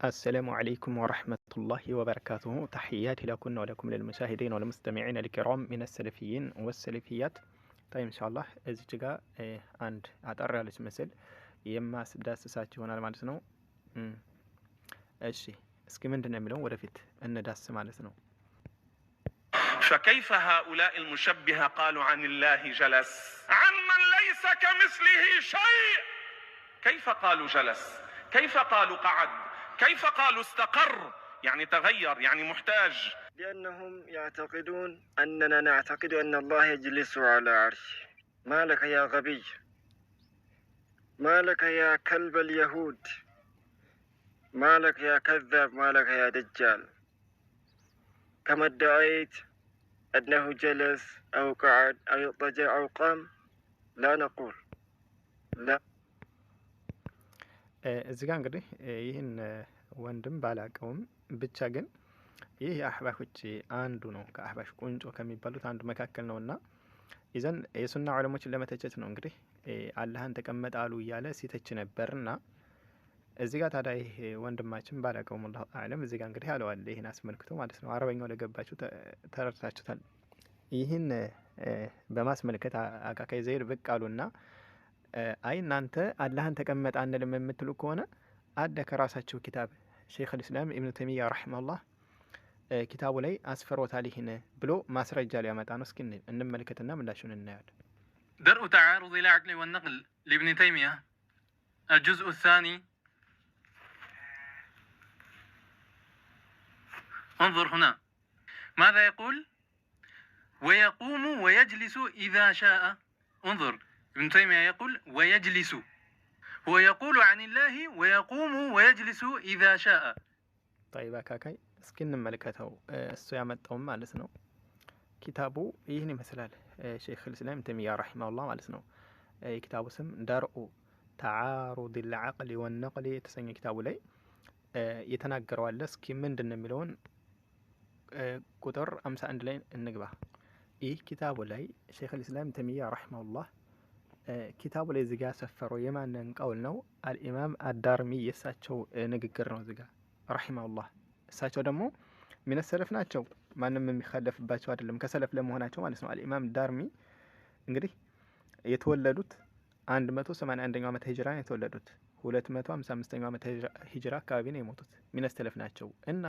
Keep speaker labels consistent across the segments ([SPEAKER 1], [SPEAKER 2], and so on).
[SPEAKER 1] السلام عليكم ورحمة الله وبركاته. تحياتي لكم ولكم للمشاهدين والمستمعين الكرام من السلفيين والسلفيات. طيب إن شاء الله እዚች ጋር አንድ አጠር ያለች ምስል የማስዳስሳችሁ ይሆናል ማለት ነው። እሺ፣ እስኪ ምንድን ነው የሚለውን ወደፊት እንዳስ ማለት ነው።
[SPEAKER 2] فكيف هؤلاء المشبهة قالوا عن الله جلس، عمن ليس كمثله شيء؟ كيف قالوا جلس؟ كيف قالوا قعد؟ كيف قالوا استقر؟ يعني تغير، يعني محتاج.
[SPEAKER 3] لأنهم يعتقدون أننا نعتقد أن الله يجلس على عرشه. ما لك يا غبي؟ ما لك يا كلب اليهود؟ ما لك يا كذاب؟ ما لك يا دجال؟ كما ادعيت أنه جلس أو قعد أو اضطجع أو قام، لا نقول لا.
[SPEAKER 1] እዚህ ጋር እንግዲህ ይህን ወንድም ባላቀውም ብቻ ግን ይህ የአሕባሾች አንዱ ነው። ከአሕባሽ ቁንጮ ከሚባሉት አንዱ መካከል ነው እና ይዘን የሱና ዑለሞችን ለመተቸት ነው እንግዲህ አላህን ተቀመጠ አሉ እያለ ሲተች ነበርና እዚህ ጋር ታዲያ ይህ ወንድማችን ባላቀውም الله أعلم እዚህ ጋር እንግዲህ አለዋል ይህን አስመልክቶ ማለት ነው። አረበኛው ለገባችሁ ተረድታችሁታል። ይህን በማስመልከት አካካይ ዘይድ ብቅ አሉና አይ እናንተ አላህን ተቀመጠ አንልም የምትሉ ከሆነ አደ ከራሳቸው ኪታብ ሼክ ልእስላም ኢብኑ ተይሚያ رحمه الله ኪታቡ ላይ አስፈሮታል ይህን ብሎ ማስረጃ ሊያመጣ ነው። እስኪ እንመልከትና ምላሹን እናያለን።
[SPEAKER 4] درء تعارض العقل والنقل لابن تيمية، الجزء الثاني. انظر هنا ماذا يقول: ويقوم ويجلس إذا شاء. انظر، ابن تيمية يقول ويجلس، هو يقول عن الله ويقوم ويجلس إذا شاء.
[SPEAKER 1] طيب አካካይ እስኪ እንመልከተው እሱ ያመጣውም ማለት ነው። ኪታቡ ይህን ይመስላል። ሼክ ልእስላም ተይሚያ رحمه الله ማለት ነው። የኪታቡ ስም درء تعارض العقل والنقل የተሰኘ ኪታቡ ላይ የተናገረው አለ። እስኪ ምንድን ነው የሚለውን ቁጥር 51 ላይ እንግባ። ይህ ኪታቡ ላይ ሼክ ልእስላም ተይሚያ رحمه الله ኪታቡ ላይ እዚጋ ያሰፈረው የማንን قول ነው? አልኢማም አዳርሚ የእሳቸው ንግግር ነው እዚጋ رحمه الله። እሳቸው ደግሞ من السلف ናቸው። ማንም የሚካለፍባቸው አይደለም ከሰለፍ ለመሆናቸው ማለት ነው። አልኢማም ዳርሚ እንግዲህ የተወለዱት 181ኛው ዓመተ ሂጅራ ነው የተወለዱት። 255ኛው ዓመተ ሂጅራ አካባቢ ነው የሞቱት። من السلف ናቸው እና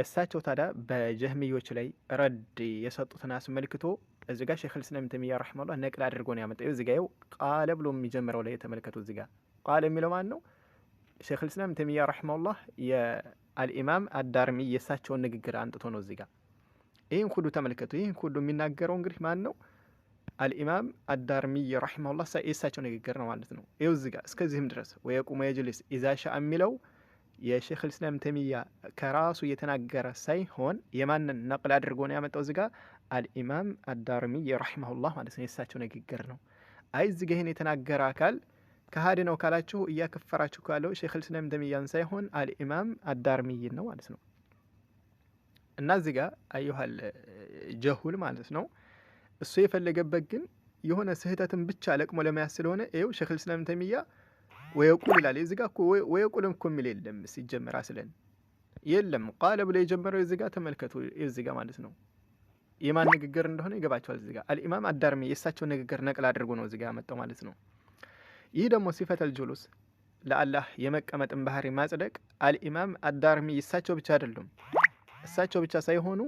[SPEAKER 1] እሳቸው ታዲያ በጀህሚዮች ላይ رد የሰጡትን አስመልክቶ እዚ ጋር ሼክ ልእስላም ተይሚያ رحمه الله نقل አድርጎ ነው ያመጣው። እዚ ጋ ይኸው قال ብሎ የሚጀምረው ላይ የተመልከቱ። እዚ ጋ قال የሚለው ማን ነው? ሼክ ልእስላም ተይሚያ رحمه الله የአልኢማም አዳርሚ የእሳቸውን ንግግር አንጥቶ ነው እዚ ጋ። ይህን ሁሉ ተመልከቱ። ይህን ሁሉ የሚናገረው እንግዲህ ማን ነው? አልኢማም አዳርሚ رحمه الله የእሳቸው ንግግር ነው ማለት ነው። ይኸው እዚ ጋ እስከዚህም ድረስ ويقوم ويجلس إذا شاء የሚለው የሼክ ልእስላም ተይሚያ ከራሱ የተናገረ ሳይሆን የማንን نقل አድርጎ ነው ያመጣው? እዚህ ጋር አልኢማም አዳርሚ رحمه الله ማለት ነው የእሳቸው ንግግር ነው። አይ እዚህ ጋ ይህን የተናገረ አካል ከሃዲ ነው ካላችሁ እያከፈራችሁ ካለው ሼክ ልእስላም ተይሚያን ሳይሆን አልኢማም አዳርሚይን ነው ማለት ነው። እና እዚህ ጋር أيها الجاهل ማለት ነው እሱ የፈለገበት ግን የሆነ ስህተትን ብቻ ለቅሞ ለመያዝ ስለሆነ ይኸው ሼክ ልእስላም ተይሚያ ويقول ይላል። እዚህ ጋር እኮ ويقول ም እኮ የሚል የለም ሲጀመር አስለን የለም። قال ብሎ የጀመረው እዚህ ጋር ተመልከቱ። እዚህ ጋር ማለት ነው የማን ንግግር እንደሆነ ይገባቸዋል። እዚህ ጋር አልኢማም አዳርሚ የእሳቸውን ንግግር نقل አድርጎ ነው እዚህ ጋር ያመጣው ማለት ነው። ይህ ደግሞ صفة الجلوس ለአላህ የመቀመጥን ባህሪ ማጽደቅ አልኢማም አዳርሚ እሳቸው ብቻ አይደሉም። እሳቸው ብቻ ሳይሆኑ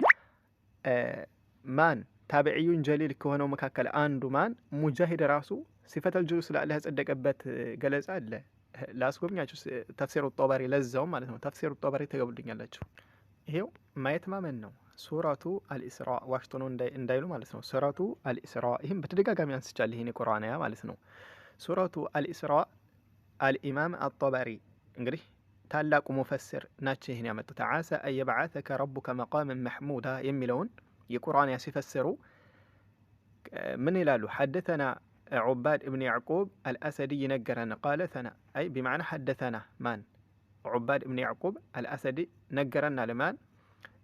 [SPEAKER 1] ማን تابعي جليل ከሆነው መካከል አንዱ ማን ሙጃሂድ ራሱ صفة الجلوس ለአላህ ያጸደቀበት ገለጻ አለ። ላስጎብኛችሁ ተፍሲሩ ጦበሪ ለዛውም ማለት ነው። ተፍሲሩ ጦበሪ ተገቡልኛላችሁ። ይሄው ማየት ማመን ነው። ሱረቱ አልኢስራ ዋሽቶ ነው እንዳይሉ ማለት ነው። ሱረቱ አልኢስራ ይህም በተደጋጋሚ አንስቻለሁ። ይህን የቁርአን አያ ማለት ነው። ሱረቱ አልኢስራ አልኢማም አጦበሪ እንግዲህ ታላቁ ሙፈስር ናቸው። ይህን ያመጡት عسى أن يبعثك ربك مقاما محمودا የሚለውን የቁርአን አያ ሲፈስሩ ምን ይላሉ? حدثنا ዑባድ እብን ያዕቁብ አልአሰዲ ነገረን። قال ثنا أي بمعنى حدثنا ማን ዑባድ እብን ያዕቁብ አልአሰዲ ነገረን አለ ማን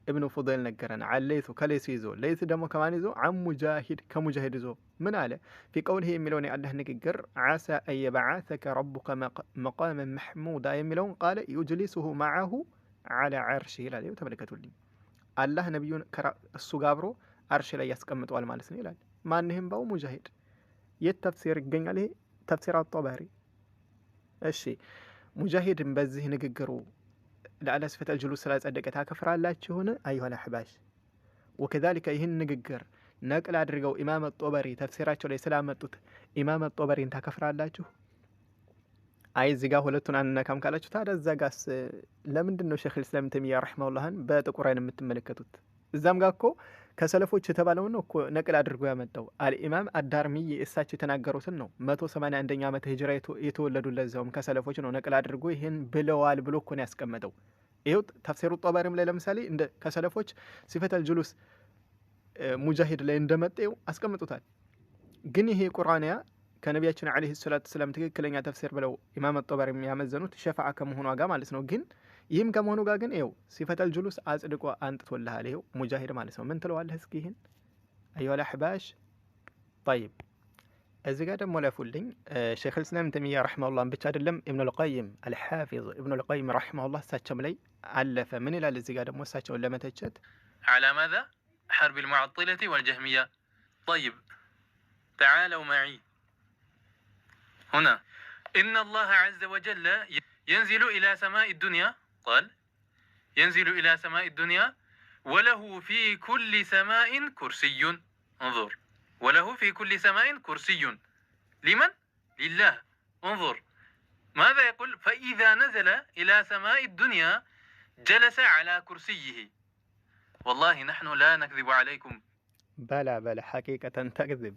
[SPEAKER 1] ኢብኑ ፉደይል ነገረን። عن الليث ከሌይስ ይዞ፣ ሌይት ደግሞ ከማን ይዞ? عن مجاهد ከሙጃሂድ ይዞ ምን አለ? في قوله የሚለውን የአላህ ንግግር عسى أن يبعثك ربك مقاما محمودا የሚለውን قال يجلسه معه على عرشه ይላል። ይኸው ተመልከቱልኝ። አላህ ነቢዩን እሱ ጋር አብሮ አርሽ ላይ ያስቀምጠዋል ማለት ነው ይላል። ማንህም ባው ሙጃሂድ። የት ተፍሲር ይገኛል ይሄ? ተፍሲር አጦበሪ። እሺ፣ ሙጃሂድን በዚህ ንግግሩ ለአላህ صفة الجلوس ስላጸደቀ ታከፍራላችሁን? أيها الأحباش። وكذلك ይህን ንግግር نقل አድርገው ኢማም ጦበሪ ተፍሲራቸው ላይ ስላመጡት ኢማም ጦበሪን ታከፍራላችሁ? አይ፣ እዚህ ጋር ሁለቱን አንነካም ካላችሁ ታዲያ እዛ ጋስ ለምንድን ነው ሸይኽ ልእስላም ተይሚያ رحمه الله ን በጥቁር አይን የምትመለከቱት? እዛም ጋር እኮ ከሰለፎች የተባለውን ነው እኮ نقل አድርጎ ያመጣው። አልኢማም አዳርሚይ እሳቸው የተናገሩትን ነው። 181ኛ ዓመተ ሂጅራ የተወለዱ ለዛውም ከሰለፎች ነው نقل አድርጎ ይህን ብለዋል ብሎ እኮ ነው ያስቀመጠው። ይኸው ተፍሲሩ ጦበሪም ላይ ለምሳሌ እንደ ከሰለፎች صفة الجلوس ሙጃሂድ ላይ እንደመጣው አስቀምጡታል። ግን ይሄ ቁርአንያ ከነቢያችን عليه الصلاة والسلام ትክክለኛ ተፍሲር ብለው ኢማም ጦበሪ የሚያመዘኑት ሸፋዓ ከመሆኗ ጋር ማለት ነው። ግን ይህም ከመሆኑ ጋር ግን ይኸው صفة الجلوس አጽድቆ አንጥቶልሃል። ይኸው ሙጃሂድ ማለት ነው። ምን ትለዋለህ እስኪ ይህን أيها الأحباش? طيب፣ እዚህ ጋር ደግሞ ለፉልኝ። ሸይኽ ልእስላም ተይሚያ رحمه الله ብቻ አይደለም፣ ኢብኑ ልቀይም አልሓፊዝ ኢብኑ ልቀይም رحمه الله እሳቸውም ላይ አለፈ። ምን ይላል እዚህ ጋር ደግሞ እሳቸውን ለመተቸት?
[SPEAKER 4] على ماذا؟ حرب المعطلة والجهمية. طيب، تعالوا معي هنا. إن الله عز وجل ينزل إلى سماء الدنيا، قال ينزل إلى سماء الدنيا وله في كل سماء كرسي. انظر، وله في كل سماء كرسي. لمن؟ لله. انظر ماذا يقول: فإذا نزل إلى سماء الدنيا جلس على كرسيه. والله نحن لا نكذب عليكم.
[SPEAKER 1] بلى بلى، حقيقة تكذب.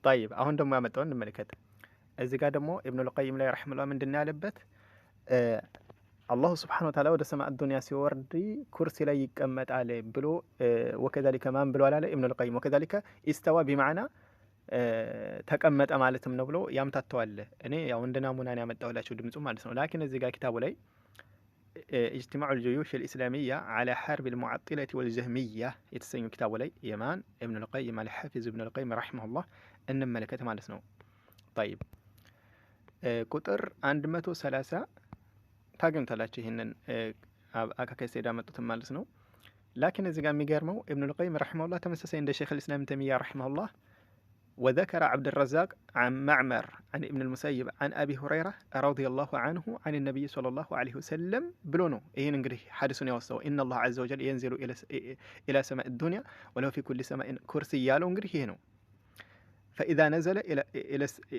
[SPEAKER 1] طيب፣ አሁን ደግሞ ያመጣውን እንመልከት። እዚህ ጋር ደግሞ ኢብኑ ልቀይም ላይ رحمه الله ምንድን ነው ያለበት? الله سبحانه وتعالى ወደ سماء الدنيا ሲወርድ ኩርሲ ላይ ይቀመጣል ብሎ وكذلك ማን ብሏል አለ ኢብኑ ልቀይም። وكذلك استوى بمعنى ተቀመጠ ማለትም ነው ብሎ ያምታተዋል። እኔ ያው እንደ ናሙናን ያመጣሁላችሁ ድምፁ ማለት ነው። لكن እዚህ ጋር ኪታቡ ላይ اجتماع الجيوش الإسلامية على حرب المعطلة والجهمية የተሰኙ ኪታቡ ላይ የማን ኢብኑ ልቀይም አልሓፊዝ ኢብኑ ልቀይም رحمه الله እንመለከት ማለት ነው። طيب፣ ቁጥር 130 ታገኙታላችሁ። ይህንን አካካይ ሰይድ ያመጡትን ማለት ነው። لكن እዚህ ጋር የሚገርመው ኢብኑ ልቀይም رحمه الله ተመሳሳይ እንደ ሼክ ልእስላም ተይሚያ رحمه الله وذكر عبد الرزاق عن معمر عن ابن المسيب عن أبي هريرة رضي الله عنه عن النبي صلى الله عليه وسلم ብሎ ነው ይህን እንግዲህ ሐዲሱን ያወሳው። إن الله عز وجل ينزل إلى سماء الدنيا وله في كل سماء كرسي ያለው እንግዲህ ይሄ ነው። فإذا نزل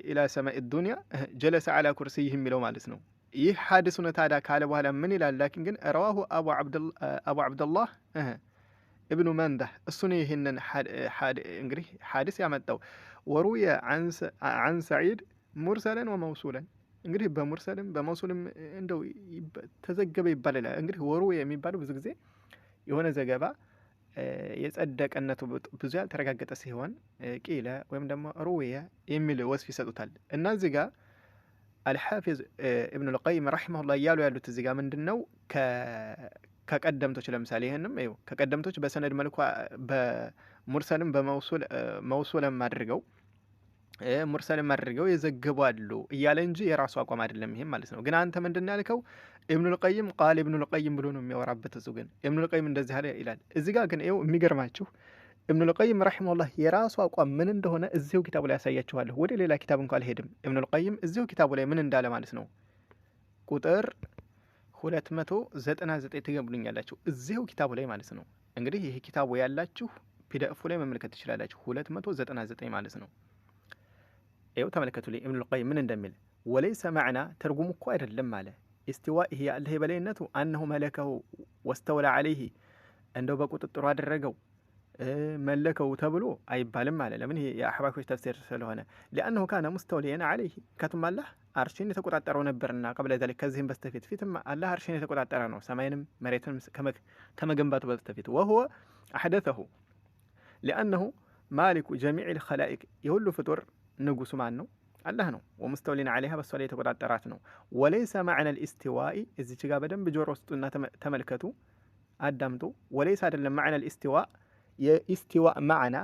[SPEAKER 1] إلى سماء الدنيا جلس على كرسيه የሚለው ማለት ነው። ይህ ሐዲሱን ታዲያ ካለ በኋላ ምን ይላል? لكن ግን رواه አቡ ዓብደላህ እብኑ መንዳህ እሱን ይህንን እንግዲህ ሐዲስ ያመጣው وروي عن سعيد مرسلا وموصولا እንግዲህ በሙርሰልም በመውሱልም እንደው ተዘገበ ይባላል። እንግዲህ وروي የሚባለው ብዙ ጊዜ የሆነ ዘገባ የጸደቀነቱ ብዙ ያልተረጋገጠ ሲሆን قيل ወይም ደግሞ روي የሚል وصف ይሰጡታል። እና እዚህ ጋር አልሓፊዝ ኢብኑ ልቀይም رحمه الله እያሉ ያሉት እዚህ ጋር ምንድን ነው? ከቀደምቶች ለምሳሌ ይህንም ይኸው ከቀደምቶች በሰነድ መልኩ በሙርሰልም በመውሱልም አድርገው ሙርሰልም አድርገው የዘገቡ አሉ እያለ እንጂ የራሱ አቋም አይደለም። ይሄም ማለት ነው። ግን አንተ ምንድን ነው ያልከው? ኢብኑ ልቀይም قال ኢብኑ ልቀይም ብሎ ነው የሚያወራበት። እሱ ግን ኢብኑ ልቀይም እንደዚህ አለ ይላል። እዚህ ጋር ግን ይኸው የሚገርማችሁ ኢብኑ ልቀይም رحمه الله የራሱ አቋም ምን እንደሆነ እዚሁ ኪታቡ ላይ ያሳያችኋለሁ። ወደ ሌላ ኪታብ እንኳ አልሄድም። ኢብኑ ልቀይም እዚሁ ኪታቡ ላይ ምን እንዳለ ማለት ነው። ቁጥር 299 ትገቡልኛላችሁ እዚሁ ኪታቡ ላይ ማለት ነው። እንግዲህ ይህ ኪታቡ ያላችሁ PDF ኡ ላይ መመልከት ትችላላችሁ። 299 ማለት ነው። ይኸው ተመልከቱልኝ ኢብኑ ልቀይም ምን እንደሚል። وليس معنى ትርጉሙ እኮ አይደለም አለ استوائه የአላህ የበላይነቱ أنه ملكه واستولى عليه እንደው በቁጥጥሩ አደረገው መለከው ተብሎ አይባልም አለ። ለምን? ይሄ የአሕባሾች ተፍሲር ስለሆነ። لأنه كان مستوليا عليه ምክንያቱም አላህ አርሽን የተቆጣጠረው ነበርና قبل ذلك ከዚህም በስተፊት ፊትም አላህ አርሽን የተቆጣጠረ ነው፣ ሰማይንም መሬትንም ከመገንባቱ በስተፊት። وهو أحدثه لأنه مالك جميع الخلائق የሁሉ ፍጡር ንጉሱ ማን ነው? አላህ ነው። ومستول عليها በሷ ላይ የተቆጣጠራት ነው። وليس معنى الاستواء እዚች ጋር በደንብ ጆሮ ስጡና ተመልከቱ። አዳምጡ። وليس አይደለም معنى الاستواء የ استواء معنى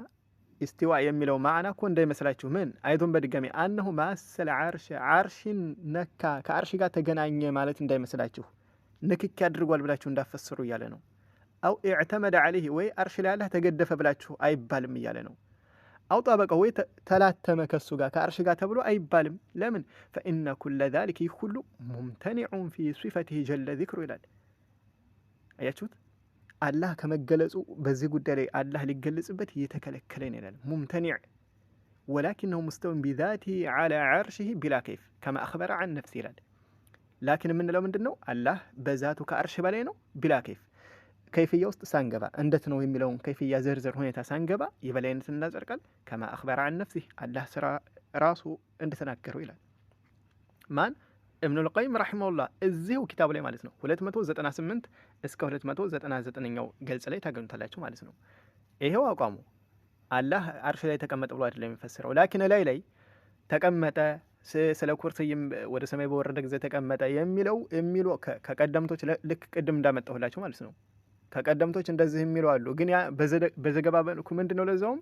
[SPEAKER 1] استواء የሚለው معنى እኮ እንዳይመስላችሁ ምን أيضا በድጋሚ أنه ماس العرش ዓርሽን ነካ፣ ከአርሽ ጋር ተገናኘ ማለት እንዳይመስላችሁ፣ ንክኪ አድርጓል ብላችሁ እንዳፈስሩ እያለ ነው። أو اعتمد عليه ወይ አርሽ ላይ አላህ ተገደፈ ብላችሁ አይባልም እያለ ነው። أو طابقه ወይ ተላተመ ከሱ ጋር ከአርሽ ጋር ተብሎ አይባልም። ለምን? فإن كل ذلك ይህ ሁሉ ممتنع في صفته جل ذكره ይላል። አያችሁት? አላህ ከመገለጹ በዚህ ጉዳይ ላይ አላህ ሊገለጽበት እየተከለከለ ነው ይላል። ممتنع ولكنه مستو بذاته على عرشه بلا كيف كما أخبر عن نفسه ይላል። لكن የምንለው ምንድን ነው? አላህ በዛቱ ከአርሽ በላይ ነው። بلا كيف كيفية ውስጥ ሳንገባ እንዴት ነው የሚለውን كيفية ዝርዝር ሁኔታ ሳንገባ የበላይነትን እናጸድቃል። كما أخبر عن نفسه አላህ ስራ ራሱ እንደተናገረው ይላል። ማን? እብኑል ቀይም رحمه الله እዚሁ ኪታቡ ላይ ማለት ነው። 298 እስከ 299ኛው ገጽ ላይ ታገኙታላችሁ ማለት ነው። ይሄው አቋሙ አላህ አርሽ ላይ ተቀመጠ ብሎ አይደለም የሚፈስረው። لكن ላይ ላይ ተቀመጠ፣ ስለ ኩርስይም ወደ ሰማይ በወረደ ጊዜ ተቀመጠ የሚለው የሚሉ ከቀደምቶች ልክ ቅድም እንዳመጣሁላችሁ ማለት ነው። ከቀደምቶች እንደዚህ የሚሉ አሉ። ግን ያ በዘገባ መልኩ ምንድን ነው? ለዛውም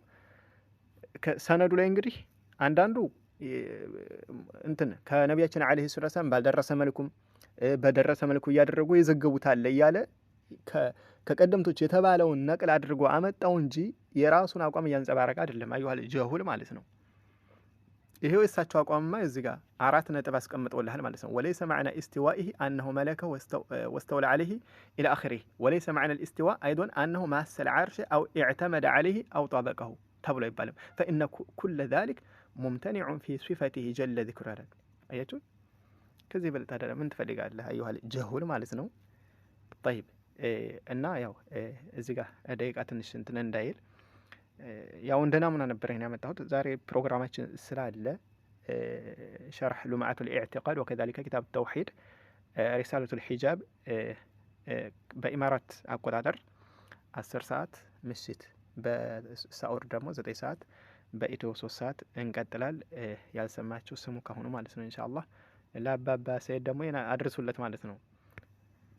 [SPEAKER 1] ሰነዱ ላይ እንግዲህ አንዳንዱ እንትን ከነቢያችን عليه الصلاة والسلام ባልደረሰ መልኩም በደረሰ መልኩ እያደረጉ የዘገቡታል እያለ ከቀደምቶች የተባለውን نقل አድርጎ አመጣው እንጂ የራሱን አቋም እያንጸባረቀ አይደለም። أيها الجاهل ማለት ነው። ይሄው የእሳቸው አቋምማ እዚህ ጋር አራት ነጥብ አስቀምጠውልሃል ማለት ነው። وليس معنى استوائه أنه ملكه واستولى عليه إلى آخره وليس معنى الاستواء أيضا أنه ماس العرش أو اعتمد عليه أو طابقه ተብሎ አይባልም። فإن كل ذلك ممتنع في صفته جل ذكره አለ። አያችሁ፣ ከዚህ በለጠ ታዲያ ምን ትፈልጋለህ? أيها الجاهل ማለት ነው። طيب እና ያው እዚህ ጋር ደቂቃ ትንሽ እንትን እንዳይል ያው እንደ ናሙና ነበር ይሄን ያመጣሁት። ዛሬ ፕሮግራማችን ስላለ شرح لمعة الاعتقاد وكذلك كتاب التوحيد رسالة الحجاب በኢማራት አቆጣጠር 10 ሰዓት ምሽት፣ በሳዑድ ደግሞ 9 ሰዓት፣ በኢትዮ 3 ሰዓት እንቀጥላል። ያልሰማችሁ ስሙ ካሁኑ ማለት ነው። ኢንሻአላህ ለአባባ ሰይድ ደግሞ አድርሱለት ማለት ነው።